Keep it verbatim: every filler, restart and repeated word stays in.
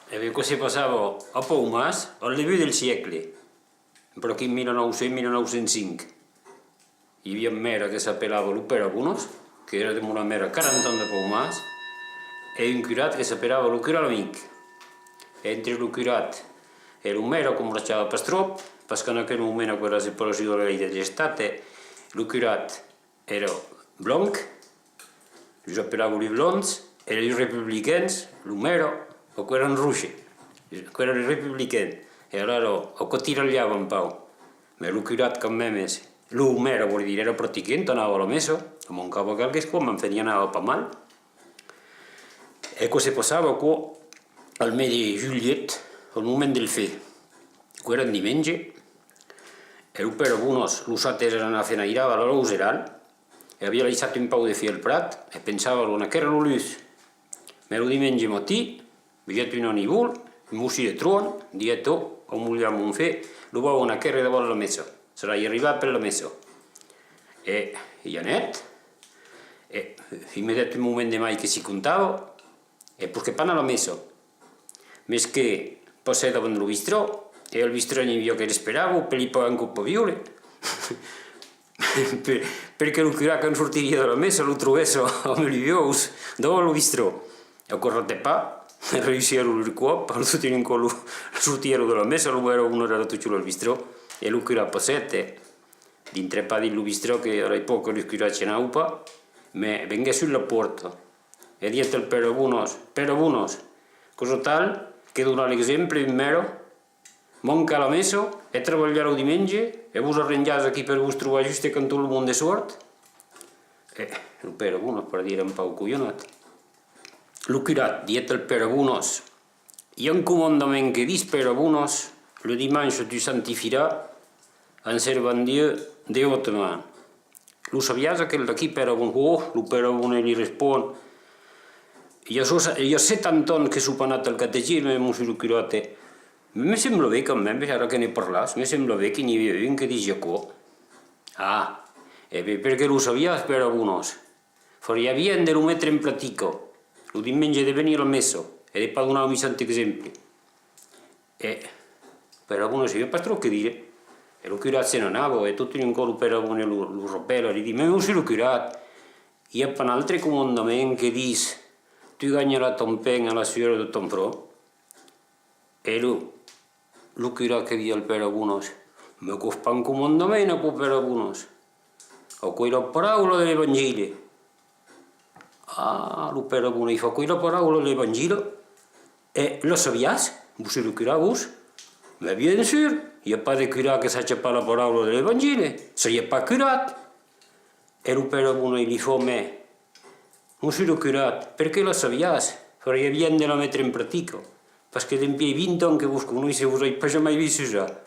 E ben, aquò se passava a Paumàs al debut del siècle, per aquí mil nòu cents, mil nòu cents cinc. I aviá un mèra que s'apelava lo Pèra Bonas, que èra demorat mèra quaranta ans de Paumàs, e un curat que s'apelava lo curat Lamic. E entre lo curat e lo mèra conversava pas tròp, parce qu'en aquel moment aquò èra la separacion de la lei de l'Estat, e lo curat èra blanc, los apelavan los blancs, e los republicans, lo mèra, aquò èra un roge, aquò èra los republicans, e alara aquò tiralhava un pauc. Mès lo curat, quand mèmes, lo mèra, vòli dire, èra practicant, anava a la messa, mancava qualques còps, mès enfin, i anava pas mal. E aquò se passava, aquò, al mes de julhet, al moment del fèr. Aquò èra un dimenge, e lo Pèra Bonas, los ates èran a fenairar a la Lauseral, e aviá laissat un pauc de fèr al prat, e pensava lo anar quèrre lo lutz. Mès lo dimenge matin, vegèt una nívol, un bocin de tron, diguèt: «Ò, au molhar mon fèr, lo vau anar quèrre davant la messa, serai arribat per la messa.» E i anèt, e i metèt un moment de mai que s'i comptava, e posquèt pas anar a la messa. Mès que passèt davant lo bistrò, e al bistrò n'i aviá que l'esperavan per li pagar un còp a viure. Per, perque lo curat, quand sortiriá de la messa, lo trobèsse amb los uòus davant lo bistrò. Aquò ratèt pas, reüssièron lor còp, al sortir un còp lo, sortièron de la messa, lo vèron una orada totjorn al bistrò, e lo curat passèt, e dintrèt pas dins lo bistrò, que a l'epòca los curats i anavan pas, mès venguèt sus la pòrta, e diguèt al Pèra Bonas: «Pèra Bonas, causa tal que donar l'exemple, un mèra, mancar la messa e trabalhar lo dimenge, e vos arranjatz aquí per vos trobar juste quand tot lo monde sòrt?» E lo Pèra Bonas, per dire, un pauc colhonat. Lo curat diguèt al Pèra Bonas: «I a un comandament que ditz, Pèra Bonas: le dimanche tu sanctifieras en servant Dieu de haute main.» Lo sabiás, aquel d'aquí, Pèra Bonas? Ò, lo Pèra Bonas li respond: «I a so-, i a setanta ans que soi pas anat al catecisme, mossur lo curat, e me sembla ben quand mèmes, ara que ne parlatz, me sembla ben que n'i aviá un que disiá aquò.» «Ah, e ben, perque lo sabiás, Pèra Bonas? Fariá bien de lo metre en practica, lo dimenge de venir a la messa e de pas donar un missant exemple.» E Pèra Bonas sabiá pas tròp qué dire. E lo curat se n'anava, e tot d'un còp lo Pèra Bonas lo, lo rapèla, li ditz: «Mès, mossur lo curat, i a pas un autre comandament que ditz: tu gagneras ton pain à la sueur de ton front?» E lo, lo curat que ditz al Pèra Bonas: «Mès aquò es pas un comandament, aquò, Pèra Bonas. Aquò es la paraula de l'Evangile.» «Ah», lo Pèra Bonas i fa, «aquò es la paraula de l'Evangile? E la sabiás, mossur lo curat, vos?» «Mès bien sûr, i a pas de curat que sache pas la paraula de l'Evangile, seriá pas curat.» E lo Pèra Bonas li fa: «Mès, mossur lo curat, perqué la sabiás? Fariá bien de la metre en practica, parce que dempièi vint ans que vos conoissi, vos ai pas jamai vist susar.»